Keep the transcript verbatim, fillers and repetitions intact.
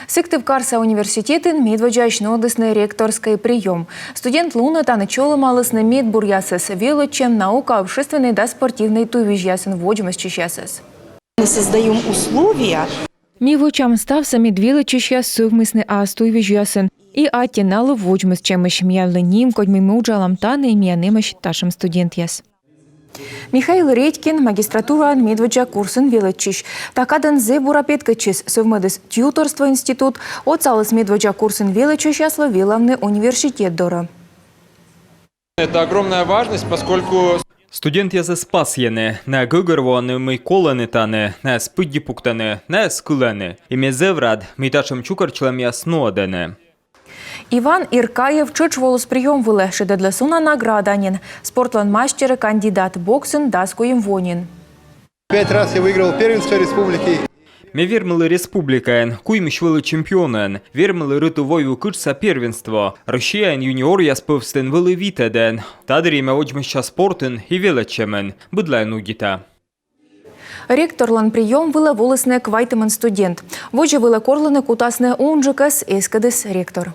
Сыктывкарса университетын медводдзаысь нуӧдісны ректорскӧй приём. Студент лунӧ тані чолӧмалісны медбуръясӧс велӧдчӧм, наука, общественнӧй да спортивнӧй туйвизьясын водзмӧстчысьясӧс. Мы создаем условия. Ми вӧчам ставсӧ, мед велӧдчысьяс сӧвмисны ас туйвизьясын. И аттьӧ налы водзмӧстчӧмысь. Миянлы ним, кодьмӧй ми уджалам тані, и миян эмӧсь татшӧм студентъяс. Михаил Редькин — магистратураын медводдза курсын велӧдчысь. Та кадӧн зэв бура петкӧдчис, сӧвмӧдіс тьюторство институт, отсаліс медводдза курсын велӧдчысьяслы велавны университет дорӧ. Это огромная важность, поскольку Студентъясӧс пасйӧны, найӧ гӧгӧрвоӧны, мый колӧны тані, найӧс пыдди пуктӧны, найӧс кылӧны. И ме зэв рад, мый татшӧм чукӧртчылӧмъяс нуӧдӧны. Иван Иркаев тшӧтш воліс приём вылӧ, шедӧдлӧ уна награда нин. Спортлӧн мастерӧ кандидат, боксын дас куим во нин. Пять раз я выигрывал первенство республики. Ме вермылі республикаын, куимысь вӧлі чемпионӧн, вермылі Рытыв-Войвыв кытшса первенство. Россияын юниоръяс пӧвстын вӧлі витӧдӧн. Та дырйи ме водзмӧстча спортын и велӧдчӧмын. Быдлаын удита. Ректорлӧн приём вылӧ волісны квайтымын студент. Водзӧ вылӧ корлыны кутасны унджыкӧс, эскӧдіс ректор.